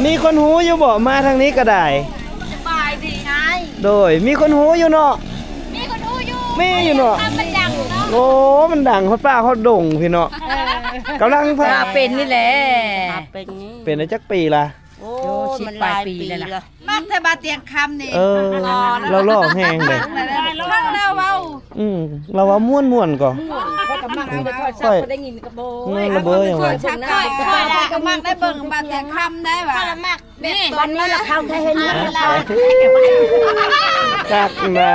ມີຄົນຮູ້ຢູ່ບໍ່? ມາທາງນີ້ກໍໄດ້. ສະບາຍດີອ້າຍ. ໂດຍ ມີຄົນຮູ້ຢູ່ເນາະ? ມີຄົນຮູ້ຢູ່. ມີຢູ່ເນາະ? ຄຳມັນດັງເນາະ. ໂອ້ ມັນດັງຮອດປ່າຮອດດົງພີ້ເນາະ. ເອີ ກຳລັງພາ ເປັນນີ້ແຫຼະ. ເປັນນີ້ ເປັນໄດ້ຈັກປີລະ? ໂອ້ ໂອ້ ມັນຫຼາຍປີແລ້ວລະ. ມັກແຕ່ບ່າວຕຽງຄຳນີ້. ເອີ ລາວຫຼໍ່ແຮງເດ້. ຟັງແລ້ວເວົ້າ. ອືມ ລາວເວົ້າມ່ວນໆກໍ. ຂ້ອຍກໍມັກ ຂ້ອຍໄດ້ຍິນກໍບໍ່. ແມ່ນລະເບີ ຍັງວ່າ ຂ້ອຍກໍມັກໄດ້ເບິ່ງບ່າວຕຽງຄຳໄດ້ວ່າ. ຂ້ອຍລະມັກ. ນີ້ ບັດນີ້ລະເຂົາໄດ້ເຫັນ. ຈັກນະ.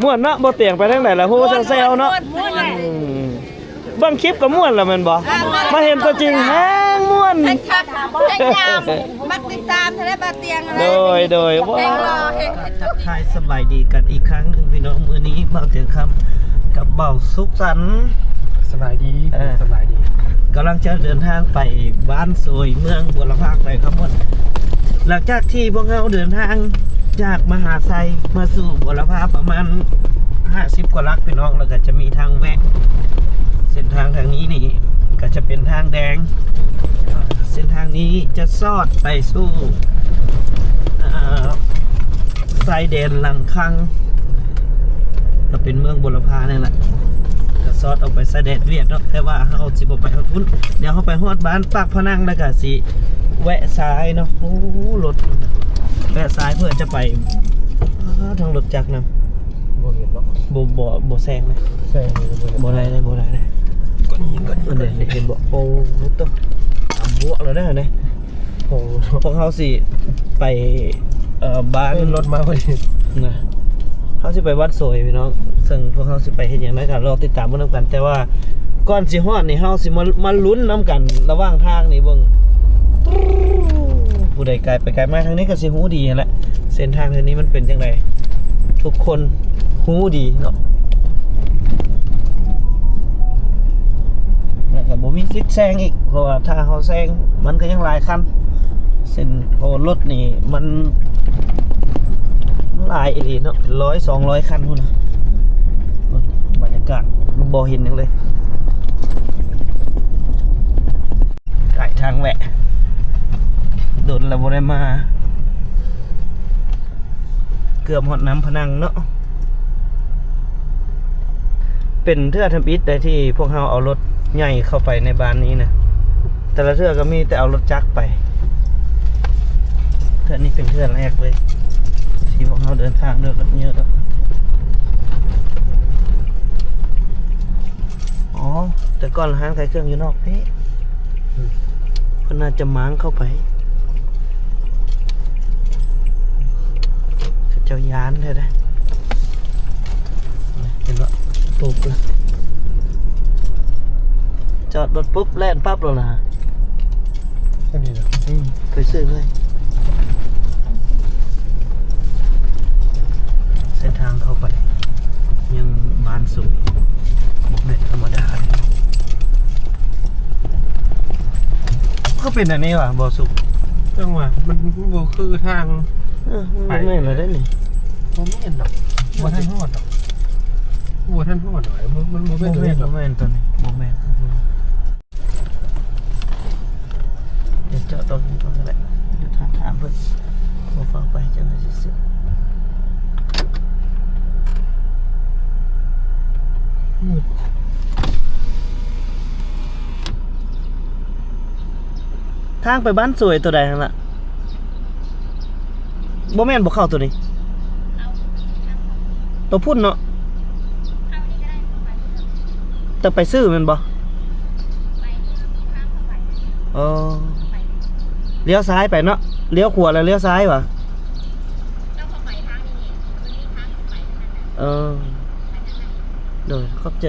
ມ່ວນເນາະ ບໍ່ຕຽງໄປທາງໃດລະ ໂຫ ແຊວໆເນາະ. ມ່ວນ ມ່ວນ ອືມ ເບິ່ງຄລິບກໍມ່ວນລະແມ່ນບໍ່? ອ່າ ມາເຫັນຕົວຈິງແຮງມ່ວນ ແຮງຄັກແຮງງາມ. ມັກຕິດຕາມທະເລບາຕຽງ. ໂດຍ ໂດຍ ແຮງຫຼໍ່ແຮງ. ທັກທາຍສະບາຍດີກັນອີກຄັ້ງໜຶ່ງພີ່ນ້ອງ. ມື້ນີ້ບ່າວຕຽງຄຳກັບບ່າວສຸກສັນ ສະບາຍດີ. ເອີ ສະບາຍດີ. ກຳລັງຈະເດີນທາງໄປບ້ານໂສຍ ເມືອງບົວລະພາ ແຂວງຄຳມ່ວນ. ຫຼັງຈາກທີ່ພວກເຮົາເດີນທາງຈາກມະຫາໄຊມາສູ່ບົວລະພາປະມານຫ້າສິບກວ່າຫຼັກພີ່ນ້ອງ ແລ້ວກໍຈະມີທາງແວະ. ເສັ້ນທາງທາງນີ້ນີ້ກໍຈະເປັນທາງແດງ. ເສັ້ນທາງນີ້ຈະສອດໄປສູ່ ເອີ ຊາຍແດນຫຼັງຄັງ ກໍເປັນເມືອງບົວລະພານີ້ແຫຼະ ກໍສອດອອກໄປຊາຍແດນຫວຽດເນາະ. ແຕ່ວ່າເຮົາຊິບໍ່ໄປຮອດພຸ້ນ ດຽວເຮົາໄປຮອດບ້ານປາກພະນັງ ແລ້ວກໍຊິແວະຊ້າຍເນາະ. ໂອ້ ລົດແວະຊ້າຍເພື່ອຈະໄປ ອ່າ ທາງລົດຈັກນຳ. ບໍ່ເຫັນເນາະ. ບໍ່ ບໍ່ ບໍ່ແຊງເລີຍ. ແຊງບໍ່ໄດ້ເລີຍ ບໍ່ໄດ້ເລີຍ. ກ້ອນຫີນ ກ້ອນຫີນ ເຫັນບໍ່? ໂອ້ ຕົກ ອຳບວກແລ້ວເດີ. ໂອ້ ພວກເຮົາຊິໄປ ເອີ ບ້ານ ຂຶ້ນລົດມາພໍດີນະ. ເຮົາຊິໄປວັດໂສຍພີ່ນ້ອງ ເຊິ່ງພວກເຮົາຊິໄປເຮັດຫຍັງນັ້ນກໍລໍຕິດຕາມເບິ່ງນຳກັນ. ແຕ່ວ່າກ່ອນຊິຮອດນີ້ ເຮົາຊິມາ ມາລຸ້ນນຳກັນລະຫວ່າງທາງນີ້ເບິ່ງ ຜູ້ໃດກາຍໄປກາຍມາທາງນີ້ກໍຊິຮູ້ດີຫັ້ນແຫຼະ ເສັ້ນທາງເທື່ອນີ້ມັນເປັນຈັ່ງໃດ ທຸກຄົນຮູ້ດີເນາະ. ແລ້ວກໍບໍ່ມີສິດແຊງອີກ ເພາະວ່າຖ້າເຮົາແຊງມັນກໍຍັງຫຼາຍຄັນ ເສັ້ນ ເພາະວ່າລົດນີ້ມັນຫຼາຍອີ່ຫຼີເນາະ ເປັນຮ້ອຍສອງຮ້ອຍຄັນພຸ້ນນະ. ເບິ່ງບັນຍາກາດ ບໍ່ເຫັນຫຍັງເລີຍ. ໃກ້ທາງແວະ ດົນແລ້ວບໍ່ໄດ້ມາ ເກືອບຮອດນ້ຳພະນັງເນາະ. ເປັນເທື່ອທຳອິດໃດທີ່ພວກເຮົາເອົາລົດໃຫຍ່ເຂົ້າໄປໃນບ້ານນີ້ນະ ແຕ່ລະເທື່ອກໍມີແຕ່ເອົາລົດຈັກໄປ. ເທື່ອນີ້ເປັນເທື່ອແລກເລີຍທີ່ພວກເຮົາເດີນທາງດ້ວຍລົດເຍອະ. ອໍ ແຕ່ກ່ອນຮ້ານຂາຍເຄື່ອງຢູ່ນອກເດ້. ອືມ ເພິ່ນໜ້າຈະມ້າງເຂົ້າໄປ ເຂົາເຈົ້າຢ້ານແທ້ເດ້. ເຫັນບໍ່? ປຸບລະ ຈອດລົດປຸບ ແລ່ນປັບໂລດລະ. ແຄ່ນີ້ນະ. ອືມ ໄປຊື້ເລີຍ. ເສັ້ນທາງເຂົ້າໄປຍັງບ້ານສວຍ ບໍ່ແມ່ນທຳມະດາເດ້. ຄືເປັນອັນນີ້ຫວາ ບໍ່ສຸກ? ຈັ່ງຫວະ ມັນບໍ່ຄືທາງ. ເອີ ມັນບໍ່ແມ່ນແລ້ວເດ້ນີ້. ບໍ່ແມ່ນດອກ. ບໍ່ທັນຮອດດອກ. ບໍ່ທັນຮອດດອກ. ມັນ ມັນບໍ່ແມ່ນ ບໍ່ແມ່ນ ໂຕນີ້ດອກ. ບໍ່ແມ່ນໂຕນີ້ ບໍ່ແມ່ນ. ອືມ ດຽວເຈາະຕົງນີ້ກ່ອນກໍໄດ້ ດຽວຖາມ ຖາມເພິ່ນ ບໍ່ຟ້າວໄປ ຈັ່ງໃດຊິຊື້. ທາງໄປບ້ານສວຍໂຕໃດຫັ້ນລະ? ບໍ່ແມ່ນບໍ່ເຂົ້າໂຕນີ້? ໂຕພຸ້ນເນາະ. ແຕ່ໄປຊື້ແມ່ນບໍ່? ເອີ ລ້ຽວຊ້າຍໄປເນາະ. ລ້ຽວຂວາແລ້ວລ້ຽວຊ້າຍຫວາ? ເອີ ໂດຍ ຂອບໃຈ.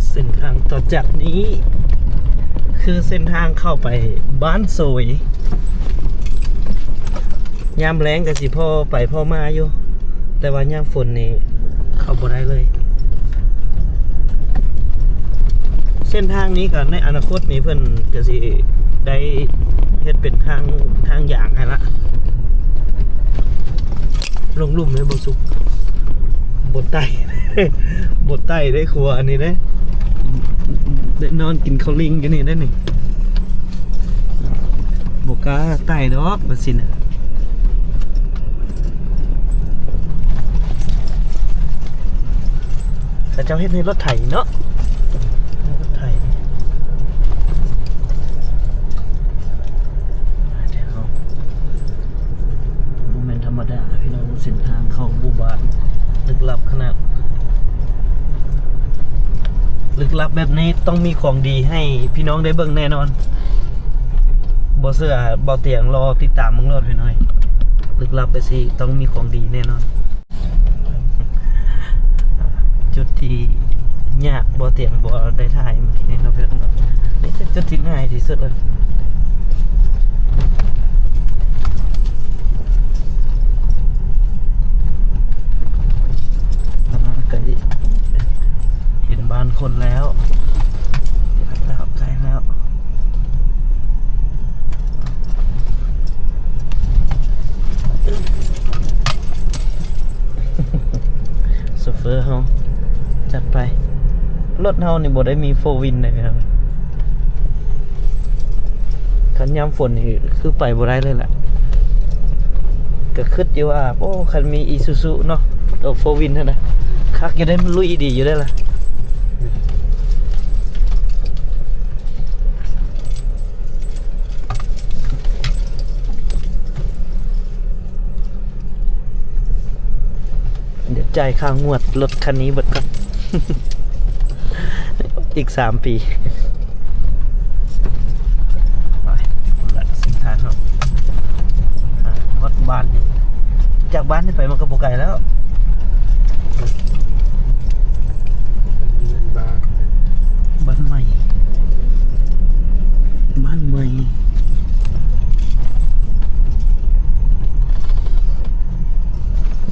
ເສັ້ນທາງຕໍ່ຈາກນີ້ ຄືເສັ້ນທາງເຂົ້າໄປບ້ານໂສຍ. ຍາມແລ້ງກໍຊິພໍໄປພໍມາຢູ່ ແຕ່ວ່າຍາມຝົນນີ້ເຂົ້າບໍ່ໄດ້ເລີຍ. ເສັ້ນທາງນີ້ກໍໃນອະນາຄົດນີ້ເພິ່ນກໍຊິໄດ້ເຮັດເປັນທາງ ທາງຢາງໃຫ້ລະ. ລົງລຸ່ມເລີຍບໍ່ສຸກ. ບໍ່ໄຕ້ ບໍ່ໄຕ້ໄດ້ຄົວອັນນີ້ເດ້. ໄດ້ນອນກິນເຂົ້າລິງຢູ່ນີ້ໄດ້ນີ້. ກະໄຕ່ດອກວ່າຊີ້ນະ ເຂົາເຈົ້າເຮັດໃຫ້ລົດໄຖເນາະ ລົດໄຖ ບໍ່ແມ່ນທຳມະດາພີ່ນ້ອງ ເສັ້ນທາງເຂົ້າໝູ່ບ້ານ ລຶກລັບຂະໜາດ ລຶກລັບແບບນີ້ຕ້ອງມີຂອງດີໃຫ້ພີ່ນ້ອງໄດ້ເບິ່ງແນ່ນອນ. ບໍ່ເຊື່ອ ເບົາຕຽງລໍຕິດຕາມເບິ່ງໂລດພີ່ນ້ອງ ລຶກລັບໄປຊີ້ຕ້ອງມີຂອງດີແນ່ນອນ. ຈຸດທີ່ຍາກ ເບົາຕຽງບໍ່ໄດ້ຖ່າຍມື້ກີ້ນີ້ເນາະພີ່ນ້ອງເນາະ ນີ້ຄືຈຸດທີ່ງ່າຍທີ່ສຸດແລ້ວ. ອ່າ ໃກ້ເຫັນບ້ານຄົນແລ້ວ ໃກ້ແລ້ວ ໂຊເຟີເຮົາຈັດໄປ. ລົດເຮົານີ້ບໍ່ໄດ້ມີໂຟວິນໃດພີ່ນ້ອງ ຄັນຍາມຝົນນີ້ຄືໄປບໍ່ໄດ້ເລີຍແຫຼະ. ກະຄິດຢູ່ວ່າ ໂອ້ ຄັນມີອີຊູຊູເນາະ ໂຕໂຟວິນຫັ້ນນະ ຄັກຢູ່ເດ້ ມັນລຸຍດີຢູ່ເດ້ລະ. ດຽວຈ່າຍຄ່າງວດລົດຄັນນີ້ເບິດກ່ອນ ອີກສາມປີ. ໄປ ພຸ້ນລະເສັ້ນທາງເນາະ ຮອດບ້ານນີ້ ຈາກບ້ານນີ້ໄປມັນກະບໍ່ໄກແລ້ວ. ບ້ານໃໝ່ ບ້ານໃໝ່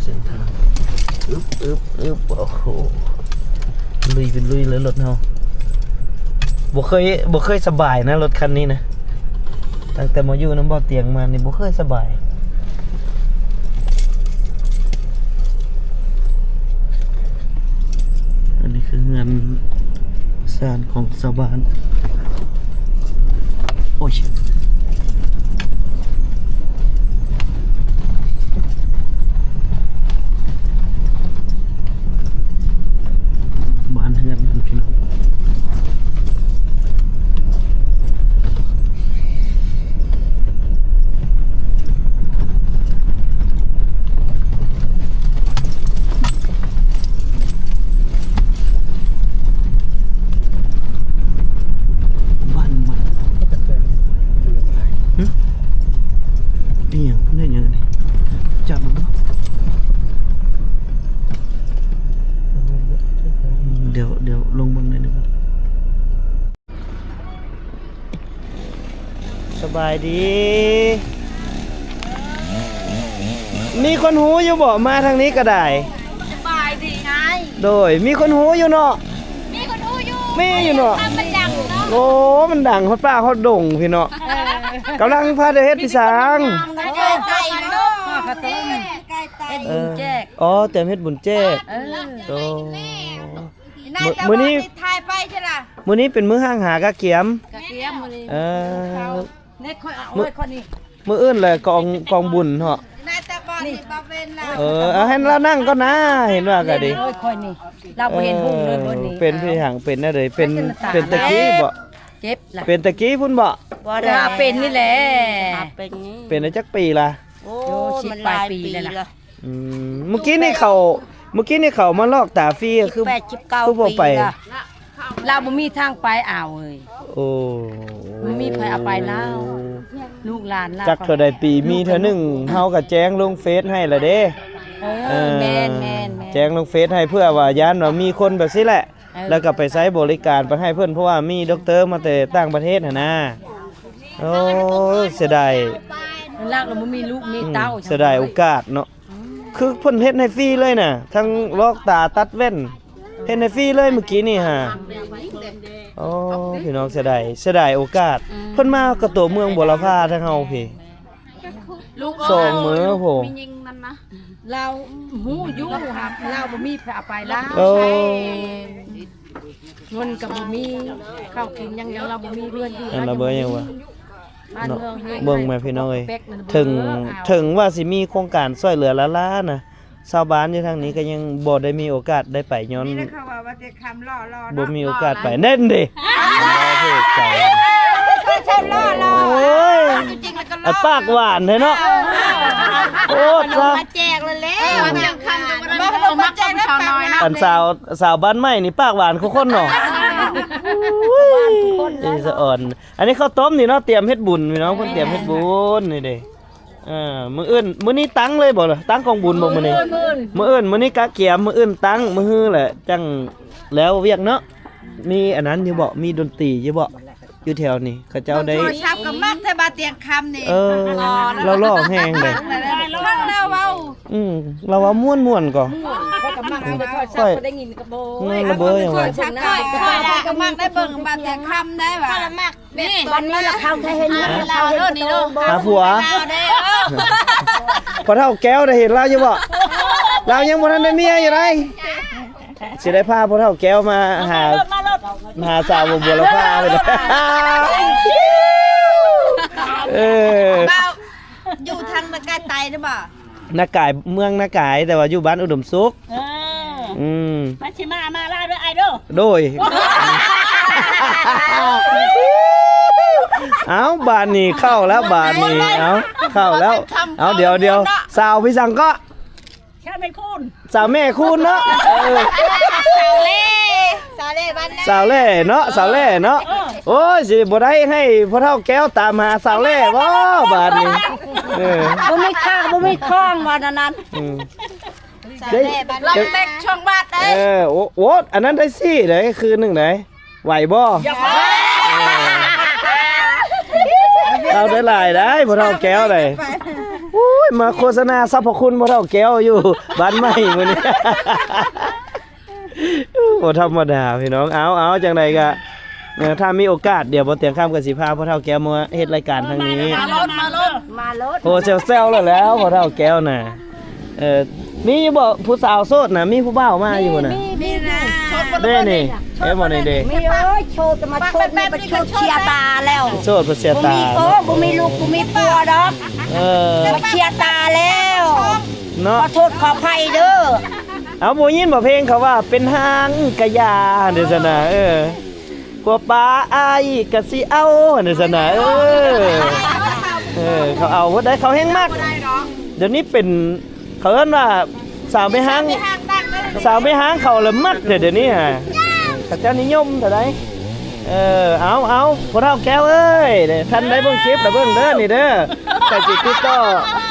ເສັ້ນທາງ ອຶບ ອຶບ ອຶບ ໂອ້ໂຫ ລຸຍເປັນລຸຍເລີຍລົດເຮົາ ບໍ່ເຄີຍ ບໍ່ເຄີຍສະບາຍນະລົດຄັນນີ້ນະ. ຕັ້ງແຕ່ມາຢູ່ນຳເບົາຕຽງມານີ້ບໍ່ເຄີຍສະບາຍ. ອັນນີ້ຄືເຮືອນຊານຂອງຊາວບ້ານ. ໂອ້ຍ ບ້ານເຮືອນເພິ່ນພີ່ນ້ອງ. ບ້ານໃໝ່ ຫຶ ອີ່ຫຍັງ ເພິ່ນເຮັດຫຍັງອັນນີ້ ຈັກບໍ່? ດຽວ ດຽວລົງເບິ່ງໜ້ອຍໜຶ່ງກ່ອນ. ສະບາຍດີ ມີຄົນຮູ້ຢູ່ບໍ່? ມາທາງນີ້ກະໄດ້. ສະບາຍດີອ້າຍ. ໂດຍ ມີຄົນຮູ້ຢູ່ເນາະ? ມີຄົນຮູ້ຢູ່. ມີຢູ່ເນາະ? ມັນດັງເນາະ. ໂອ້ ມັນດັງຮອດປ່າຮອດດົງພີ້ເນາະ. ເອີ ກຳລັງພາດຽວເຮັດພິສັງ. ເອີ ອໍ ຕຽມເຮັດບຸນແຈກ. ເອີ ໂອ້ ມື້ນີ້ ຖ່າຍໄປຊັ້ນລະ. ມື້ນີ້ເປັນມື້ຫ້າງຫາກະກຽມ. ກະກຽມມື້ນີ້. ເອີ ນີ້ຂ້ອຍເອົາໄວ້ຂ້ອຍນີ້ ມື້ອື່ນແຫຼະກອງ ກອງບຸນເນາະ. ເອີ ເອົາໃຫ້ລາວນັ່ງກ່ອນນາ ເຫັນວ່າກະດີ. ໂອ້ຍ ຂ້ອຍນີ້ ລາວບໍ່ເຫັນຮຸ່ງເລີຍມື້ນີ້. ເປັນຄືຫຍັງ ເປັນແນວໃດ? ເປັນ ເປັນຕະກີ້ບໍ? ເຈັບລະ ເປັນຕະກີ້ພຸ້ນບໍ? ບໍ່ໄດ້ ເປັນນີ້ແຫຼະ ເປັນນີ້. ເປັນໄດ້ຈັກປີລະ? ໂອ້ ໂອ້ ສິບປາຍປີແລ້ວລະ. ອືມ ມື້ກີ້ນີ້ເຂົາ ມື້ກີ້ນີ້ເຂົາມາລອກຕາຟຣີ ຄື ສິບແປດ ສິບເກົ້າ ຄືບໍ່ໄປ. ລາວບໍ່ມີທາງໄປ ອ້າວເອີຍ. ໂອ້ ບໍ່ມີໃຜເອົາໄປລາວ ລູກຫຼານລາວ ຈັກເທົ່າໃດປີມີເທື່ອໜຶ່ງ ເຮົາກະແຈ້ງລົງເຟສໃຫ້ລະເດ້. ເອີ ແມ່ນໆໆ ແຈ້ງລົງເຟສໃຫ້ ເພື່ອວ່າຢ້ານວ່າມີຄົນແບບຊີ້ແຫຼະ ເອີ ແລ້ວກະໄປໃຊ້ບໍລິການໄປໃຫ້ເພິ່ນ ເພາະວ່າມີດັອກເຕີມາແຕ່ຕ່າງປະເທດຫັ້ນນາ. ໂອ້ ເສຍດາຍ ລາວລະບໍ່ມີລູກມີເຕົ້າ ເສຍດາຍໂອກາດເນາະ. ອືມ ຄືເພິ່ນເຮັດໃຫ້ຟຣີເລີຍນະ ທັງລອກຕາ ຕັດແວ່ນ ເຮັດໃຫ້ຟຣີເລີຍມື້ກີ້ນີ້ຫາ. ໂອ້ ພີ່ນ້ອງ ເສຍດາຍ ເສຍດາຍໂອກາດ. ອືມ ເພິ່ນມາກະຕົວເມືອງບົວລະພາທາງເຮົາພີ້ ສອງມື້ພຸ້ນ. ລາວຮູ້ຢູ່ ລາວບໍ່ມີໃຜເອົາໄປລາວ. ໂອ້ ເງິນກະບໍ່ມີ ເຂົ້າກິນຫຍັງ ລາວບໍ່ມີເຮືອນຢູ່. ອັນລະເບີຫຍັງວະ? ບ້ານເມືອງໃຫ້ ເບິ່ງແມ່ພີ່ນ້ອງເອີຍ ເພິ່ນເບິ່ງ ເຖິງ ເອົາ ເຖິງວ່າຊິມີໂຄງການຊ່ວຍເຫຼືອຫຼາຍໆນະ ຊາວບ້ານຢູ່ທາງນີ້ກໍຍັງບໍ່ໄດ້ມີໂອກາດໄດ້ໄປ ຍ້ອນ ນີ້ນະ ເຂົາວ່າວ່າແຕ່ຄຳຫຼໍ່ໆເນາະ ບໍ່ມີໂອກາດໄປ ແນ່ນເດ້ ຫຼໍ່ໆ ໂອ້ຍ ອັນປາກຫວານແທ້ເນາະ ເອີ ໂອ້ ມາແຈກແລ້ວແຫຼະ ເອີ ວັນຍັງຄຳກໍບໍ່ໄດ້ ເອົາມາແຈກ ສາວນ້ອຍເນາະ ອັນສາວ ສາວບ້ານໃໝ່ນີ້ປາກຫວານຄືຄົນເນາະ ອຸ້ຍ ສະອອນ ອັນນີ້ເຂົ້າຕົ້ມນີ້ເນາະ ຕຽມເຮັດບຸນພີ່ນ້ອງ ເພິ່ນຕຽມເຮັດບຸນນີ້ເດ້ ເອີ ມື້ອື່ນ ມື້ນີ້ຕັ້ງເລີຍບໍ່ ຕັ້ງກອງບຸນບໍ່ມື້ນີ້ ມື້ອື່ນ ມື້ອື່ນ ມື້ນີ້ກະກຽມ ມື້ອື່ນຕັ້ງ ມື້ຮືແຫຼະຈັ່ງແລ້ວວຽກເນາະ ມີອັນນັ້ນຢູ່ບໍ່ ມີດົນຕີຢູ່ບໍ່ ຢູ່ແຖວນີ້ ເຂົາເຈົ້າໄດ້ ໂທລະສັບກໍມັກແຕ່ບາດຕຽງຄຳນີ້ ເອີ ຫຼໍ່ໆແຮງເດ້ ຟັງລາວເວົ້າ ອືມ ລາວເວົ້າມ່ວນໆກໍ ມ່ວນ ຂ້ອຍກໍມັກ ອືມ ໂທລະສັບກໍໄດ້ຍິນກໍບໍ່ ເອີ ລະເບີຫຍັງວະ ໂທລະສັບຂ້ອຍ ຂ້ອຍກໍມັກໄດ້ເບິ່ງບາດຕຽງຄຳໄດ້ວ່າ ນີ້ ວັນນີ້ລະເຂົ້າໄທເຮັດງານ ເຂົ້າເຮັດ ຫາຜົວ ພໍ່ເຖົ້າແກ້ວໄດ້ເຫັນລາວຢູ່ບໍ່ ລາວຍັງບໍ່ທັນໄດ້ເມຍຢູ່ໃດ ຊິໄດ້ພາພໍ່ເຖົ້າແກ້ວມາຫາ ມາໂລດ ມາໂລດ ຫາສາວບົວລະພາ ເອີ ບ່າວ ຢູ່ທາງນາກາຍໃຕ້ເດ້ບໍ່ ນາກາຍ ເມືອງນາກາຍ ແຕ່ວ່າຢູ່ບ້ານອຸດົມສຸກ ເອີ ອືມ ມັນຊິມາ ມາລາວເດີອ້າຍເດີ ໂດຍ ເອົ້າ ບາດນີ້ເຂົ້າແລ້ວ ບາດນີ້ ເອົ້າ ເຂົ້າແລ້ວ ເອົ້າ ດຽວ ດຽວ ສາວພີ່ສັງເກາະ ສາວແມ່ຄູນ ສາວແມ່ຄູນເນາະ ເອີ ສາວແຫຼ້ ສາວແຫຼ້ບ້ານນາ ສາວແຫຼ້ເນາະ ສາວແຫຼ້ເນາະ ເອີ ໂອ້ຍ ຊິບໍ່ໄດ້ໃຫ້ພໍ່ເຖົ້າແກ້ວຕາມຫາສາວແຫຼ້ບໍ່ ບາດນີ້ ເອີ ບໍ່ມີຄ່າ ບໍ່ມີຄອງວ່ານັ້ນ ອືມ ສາວແຫຼ້ບ້ານນາ ລັກເລັກຊ່ວງບາດເດ້ ເອີ ໂອ້ ໂອ້ ອັນນັ້ນໄດ້ສີ່ເດ້ ຄືນໜຶ່ງເດ້ ໄຫວບໍ່ ເອົາໄດ້ຫຼາຍໄດ໋ ພໍ່ເຖົ້າແກ້ວໄດ໋ ໂອ້ຍ ມາໂຄສະນາສັບພະຄຸນພໍ່ເຖົ້າແກ້ວຢູ່ບ້ານໃໝ່ມື້ນີ້ ບໍ່ທຳມະດາພີ່ນ້ອງ ເອົາ ເອົາ ຈັ່ງໃດກະ ເອີ ຖ້າມີໂອກາດ ດຽວບໍ່ຕຽງຄຳກໍຊິພາພໍ່ເຖົ້າແກ້ວມາເຮັດລາຍການທາງນີ້ ມາໂລດ ມາໂລດ ມາໂລດ ໂອ້ ແຊວໆແລ້ວໆ ພໍ່ເຖົ້າແກ້ວນະ ເອີ ມີຢູ່ບໍ່ຜູ້ສາວໂສດນະ ມີຜູ້ບ່າວມາຢູ່ນະ ມີ ມີ ມີນະ ເດ້ນີ້ ເຫັນບໍ່ນີ້ເດ້ ມີ ໂອ້ຍ ໂສດ ມາໂສດນີ້ ໂສດເສຍຕາແລ້ວ ໂສດເສຍຕາ ບໍ່ມີ ເນາະ ໂອ້ ບໍ່ມີລູກ ບໍ່ມີຜົວດອກ ເອີ ມາເສຍຕາແລ້ວ ເນາະ ຂໍໂທດຂໍອະໄພເດີ ເອົາ ບໍ່ຍິນບໍ່ເພງເຂົາວ່າ ເປັນຫາງກະຢາເດ້ຊັ້ນນະ ເອີ ຜົວປ້າອ້າຍກະຊິເອົາ ຫັ້ນເດ້ຊັ້ນນະ ເອີ ເອີ ເຂົາເອົາເບິດໄດ໋ ເຂົາແຮ່ງມັກ ດຽວນີ້ເປັນ ເຂົາເອີ້ນວ່າ ສາວແມ່ຮ້າງ ສາວແມ່ຮ້າງເຂົາລະມັກເດ້ ດຽວນີ້ຫາ ເຂົາເຈົ້ານິຍົມເທົ່າໃດ ເອີ ເອົາ ເອົາ ພໍ່ເຖົ້າແກ້ວເອີຍ ທ່ານໄດ້ເບິ່ງຄລິບລະເບິ່ງເດີ ນີ້ເດີ ຂ້ອຍຊິຕິດຕໍ່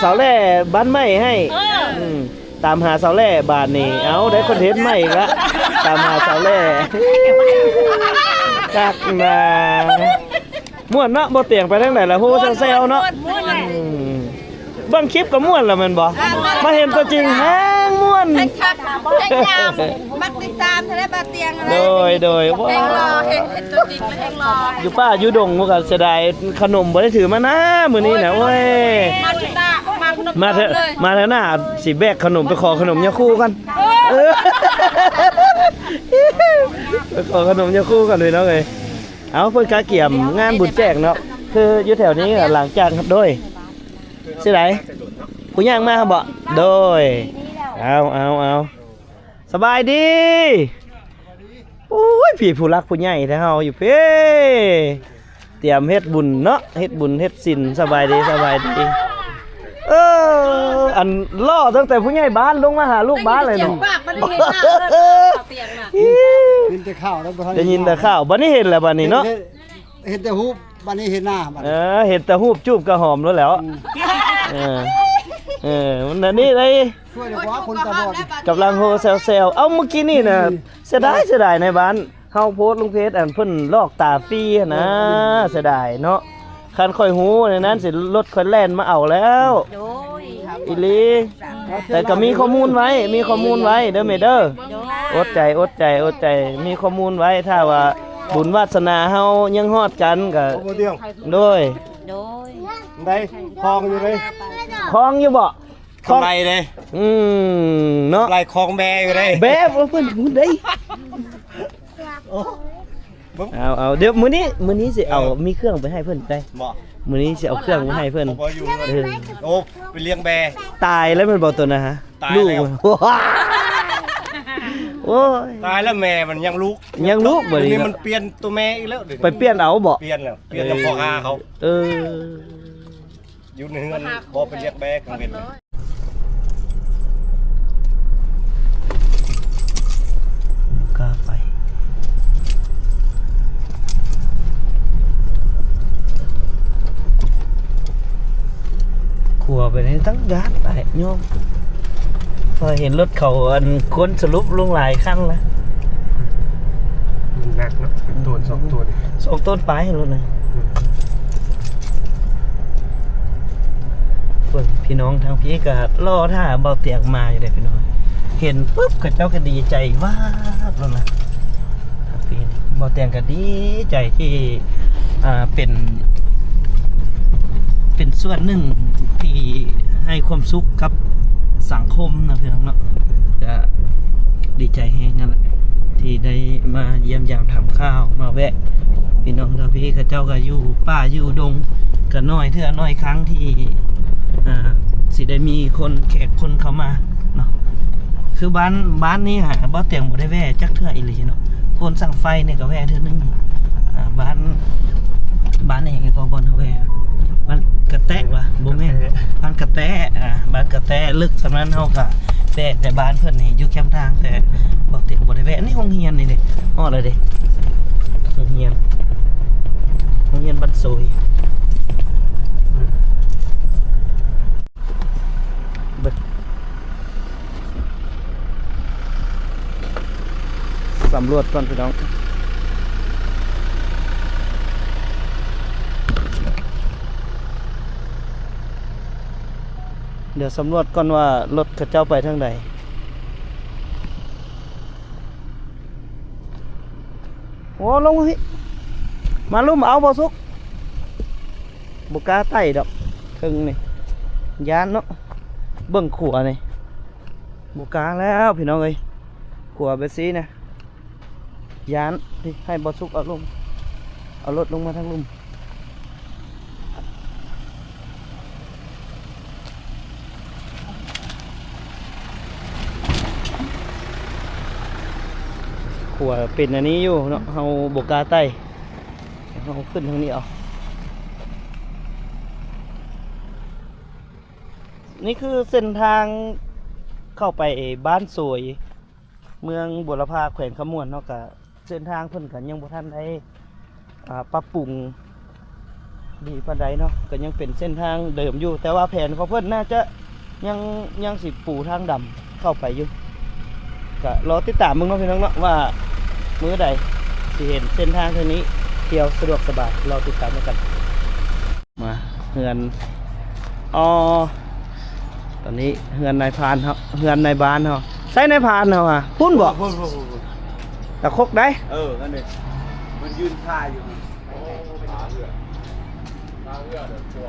ສາວແຫຼ້ບ້ານໃໝ່ໃຫ້ ເອີ ອືມ ຕາມຫາສາວແຫຼ້ບາດນີ້ ເອົ້າ ໄດ້ຄອນເທັນໃໝ່ອີກລະ ຕາມຫາສາວແຫຼ້ ຄັກນາ ມ່ວນເນາະ ບໍ່ຕຽງໄປທາງໃດລະ ໂຮແຊວໆເນາະ ມ່ວນ ອືມ ເບິ່ງຄລິບກໍມ່ວນລະແມ່ນບໍ່ ອ່າ ມາເຫັນຕົວຈິງແຮງມ່ວນ ແຮງຄັກ ແຮງງາມ ມັກຕິດຕາມແທ້ ບ່າວຕຽງ ໂດຍ ໂດຍ ແຮງຫຼໍ່ ເຫັນ ເຫັນຕົວຈິງແລ້ວແຮງຫຼໍ່ ຢູ່ປ່າຢູ່ດົງພຸ້ນກໍເສຍດາຍ ຂະໜົມບໍ່ໄດ້ຖືມານະ ມື້ນີ້ນະ ໂອ້ຍ ມາເທື່ອໜ້າ ມາເທື່ອໜ້າ ມາເທື່ອໜ້າຊິແບກຂະໜົມໄປຂໍຂະໜົມຍາຄູກ່ອນ ເອີ ໄປຂໍຂະໜົມຍາຄູກ່ອນພີ່ນ້ອງເອີຍ ເອົາ ເພິ່ນກະກຽມງານບຸນແຈກເນາະ ຄືຢູ່ແຖວນີ້ ຫຼັງຈາກ ໂດຍ ຊິໄດ ຜູ້ຍ່າງມາບໍ ໂດຍ ເອົາ ເອົາ ເອົາ ສະບາຍດີ ໂອ້ຍ ພີ່ຜູ້ຫຼັກຜູ້ໃຫຍ່ແທ້ເຮົາຢູ່ພີ້ ຕຽມເຮັດບຸນເນາະ ເຮັດບຸນເຮັດສິນ ສະບາຍດີ ສະບາຍດີ ເອີ ອັນຫຼໍ່ຕັ້ງແຕ່ຜູ້ໃຫຍ່ບ້ານລົງມາຫາລູກບ້ານເລີຍເນາະ ໄດ້ຍິນແຕ່ຂ່າວແລ້ວ ບໍ່ທັນໄດ້ຍິນແຕ່ຂ່າວ ບັດນີ້ເຫັນແລ້ວບັດນີ້ເນາະ ເຫັນແຕ່ຮູບ ບັດນີ້ເຫັນໜ້າບັດ ເອີ ເຫັນແຕ່ຮູບຈູບກໍຫອມໂລດແລ້ວ ອືມ ເອີ ເອີ ມັນອັນນີ້ໄດ ຊ່ວຍແລ້ວບໍ່ ຄົນຕາບອດ ກຳລັງໂຮແຊວໆ ເອົ້າ ມື້ກີ້ນີ້ນະ ອືມ ເສຍດາຍ ເສຍດາຍ ໃນບ້ານເຮົາໂພສລົງເຟສ ອັນເພິ່ນລອກຕາຟຣີຫັ້ນນະ ເອີ ເສຍດາຍເນາະ ຄັນຂ້ອຍຮູ້ແນວນັ້ນຊິລົດຂ້ອຍແລ່ນມາເອົາແລ້ວ ໂດຍ ອີ່ຫຼີ ແຕ່ກໍມີຂໍ້ມູນໄວ້ ມີຂໍ້ມູນໄວ້ເດີແມ່ເດີ ໂດຍ ອົດໃຈ ອົດໃຈ ອົດໃຈ ມີຂໍ້ມູນໄວ້ ຖ້າວ່າບຸນວາດສະໜາເຮົາຍັງຮອດກັນກໍ ໂດຍ ໂດຍ ໄດ້ຄອງຢູ່ເດ້ ຄອງຢູ່ບໍ່ ຄອງໄດ້ເດ້ ອືມ ເນາະ ໄລ່ຄອງແບຢູ່ເດ້ ແບ ເອີ ເພິ່ນຮູ້ໄດ້ ໂອ້ ເອົາ ເອົາ ດຽວມື້ນີ້ ມື້ນີ້ຊິເອົາ ເອີ ມີເຄື່ອງໄປໃຫ້ເພິ່ນໄດ້ ບໍ່? ມື້ນີ້ຊິເອົາເຄື່ອງໄປໃຫ້ເພິ່ນ ບໍ່ຢູ່ເຮືອນ ເອີ ໂອ້ ໄປລ້ຽງແບ້ ຕາຍແລ້ວແມ່ນບໍ່ໂຕນັ້ນຮະ? ຕາຍແລ້ວ ລູກ ໂອ້ຍ ຕາຍແລ້ວ ແມ່ມັນຍັງລູກ ຍັງລູກ ບັດນີ້ມັນປ່ຽນໂຕແມ່ອີກແລ້ວ ໄປປ່ຽນເອົາບໍ່? ປ່ຽນແລ້ວ ປ່ຽນນຳພໍ່ຄ້າເຂົາ ເອີ ຢູ່ໃນເຮືອນບໍ່ໄປລ້ຽງແບ້ກາງເວັນ ບໍ່ກ້າໄປ ຂົວໄປໃນຕັ້ງດ້ານອ້າຍໂຍມ ພໍເຫັນລົດເຂົາ ອັນ ຄົນສະຫຼຸບລົງຫຼາຍຄັນລະ ມັນໜັກເນາະ ເປັນໂຕນ ສອງໂຕນ ສອງໂຕນປາຍລົດນະ ອືມ ເບິ່ງ ພີ່ນ້ອງທາງພີ້ກໍລໍຖ້າເບົາຕຽງມາຢູ່ເດ້ພີ່ນ້ອງ ເຫັນປຶບ ເຂົາເຈົ້າກໍດີໃຈວາບໂລດນະ ທາງພີ້ເບົາຕຽງກໍດີໃຈທີ່ ອ່າ ເປັນ ເປັນສ່ວນໜຶ່ງທີ່ໃຫ້ຄວາມສຸກກັບສັງຄົມນະພີ່ນ້ອງເນາະ ກໍດີໃຈແຮງນັ້ນແຫຼະ ທີ່ໄດ້ມາຢ້ຽມຢາມຖາມຂ່າວ ມາແວະ ພີ່ນ້ອງທາງພີ້ເຂົາເຈົ້າກໍຢູ່ປ່າຢູ່ດົງ ກໍໜ້ອຍເທື່ອໜ້ອຍຄັ້ງທີ່ ອ່າ ຊິໄດ້ມີຄົນແຂກຄົນເຂົ້າມາເນາະ ຄືບ້ານ ບ້ານນີ້ຫາເບົາຕຽງບໍ່ໄດ້ແວ່ຈັກເທື່ອອີ່ຫຼີເນາະ ໂພນສັງໄຟນີ້ກໍແວ່ເທື່ອໜຶ່ງ ອ່າ ບ້ານ ບ້ານຫຍັງກໍບ່ອນເຮົາແວ່ ບ້ານກະແຕະຫວາ ບໍ່ແມ່ນ ກະແຕະ ບ້ານກະແຕະ ອ່າ ບ້ານກະແຕະ ເລິກສ່ຳນັ້ນເຮົາກໍແວ່ແຕ່ບ້ານເພິ່ນນີ້ຢູ່ແຄມທາງ ແຕ່ເບົາຕຽງບໍ່ໄດ້ແວ່ ອັນນີ້ໂຮງຮຽນນີ້ເດ້ ຮອດແລ້ວເດ້ ໂຮງຮຽນ ໂຮງຮຽນບ້ານໂສຍ ເບິ່ງ ສຳຫຼວດກ່ອນພີ່ນ້ອງ ດຽວສຳຫຼວດກ່ອນວ່າລົດເຂົາເຈົ້າໄປທາງໃດ ໂອ້ ລົງພີ້ ມາລຸ່ມເອົາ ບໍ່ສຸກ ບໍ່ກ້າໄຕ່ດອກ ເທິງນີ້ ຢ້ານເນາະ ເບິ່ງຂົວນີ້ ບໍ່ກ້າແລ້ວພີ່ນ້ອງເອີຍ ຂົວແບບຊີ້ນະ ຢ້ານ ໃຫ້ບໍ່ສຸກເອົາລົງ ເອົາລົດລົງມາທາງລຸ່ມ ຂົວເປັນອັນນີ້ຢູ່ເນາະ ເຮົາບໍ່ກ້າໄຕ່ ເຮົາຂຶ້ນທາງນີ້ເອົາ ນີ້ຄືເສັ້ນທາງເຂົ້າໄປບ້ານໂສຍ ເມືອງບົວລະພາ ແຂວງຄຳມ່ວນເນາະ ກະເສັ້ນທາງເພິ່ນກະຍັງບໍ່ທັນໄດ້ ອ່າ ປັບປຸງດີປານໃດເນາະ ກະຍັງເປັນເສັ້ນທາງເດີມຢູ່ ແຕ່ວ່າແຜນຂອງເພິ່ນໜ້າຈະຍັງ ຍັງຊິປູທາງດຳເຂົ້າໄປຢູ່ ກະລໍຕິດຕາມເບິ່ງເນາະ ພີ່ນ້ອງເນາະ ວ່າມື້ໃດຊິເຫັນເສັ້ນທາງເທື່ອນີ້ ທ່ຽວສະດວກສະບາຍ ລໍຕິດຕາມນຳກັນ. ມາເຮືອນ ອໍ ຕອນນີ້ເຮືອນນາຍພານເຮົາ ເຮືອນນາຍບ້ານເຮົາ ໃສນາຍພານເຮົາຫະ ພຸ້ນບໍ? ພຸ້ນ ພຸ້ນ ພຸ້ນ ພຸ້ນ ຕາຄົກໃດ? ເອີ ນັ້ນເດ້ ມັນຢືນທ່າຢູ່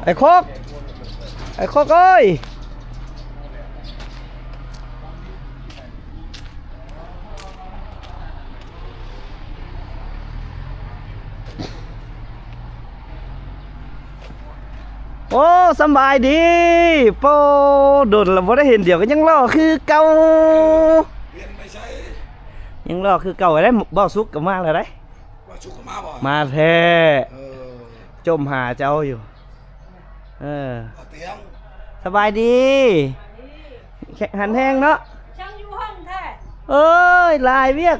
ອ້າຍຄົກ ອ້າຍຄົກເອີຍ. ໂອ້ ສຳບາຍດີ ໂປ້ ດົນລະບໍ່ໄດ້ເຫັນ ດຽວກໍຍັງຫຼໍ່ຄືເກົ່າ ຍັງຫຼໍ່ຄືເກົ່າໄດ໋ ເບົາສຸກກໍມາແລ້ວໄດ໋ ມາແທ້ ເອີ ຈົ່ມຫາເຈົ້າຢູ່. ເອີ ສະບາຍດີ ຫັນແຮງເນາະ ເອີຍ ຫຼາຍວຽກ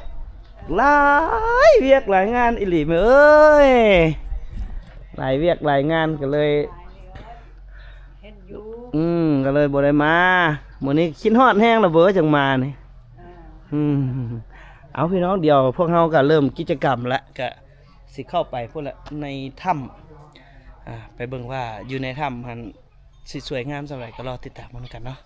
ຫຼາຍວຽກຫຼາຍງານອີ່ຫຼີແມ່ເອີຍ ຫຼາຍວຽກຫຼາຍງານກໍເລີຍ ເຫັນຢູ່ ອືມ ກໍເລີຍບໍ່ໄດ້ມາ ມື້ນີ້ຄິດຮອດແຮງລະເບີ ຈັ່ງມານີ້ ເອີ ອືມ ເອົາ ພີ່ນ້ອງ ດຽວພວກເຮົາກໍເລີ່ມກິດຈະກຳລະ ກະ ຊິເຂົ້າໄປພຸ້ນແຫຼະ ໃນຖ້ຳ ອ່າ ໄປເບິ່ງວ່າຢູ່ໃນຖ້ຳຫັ້ນຊິສວຍງາມສ່ຳໃດ ກໍລໍຕິດຕາມເບິ່ງນຳກັນເນາະ.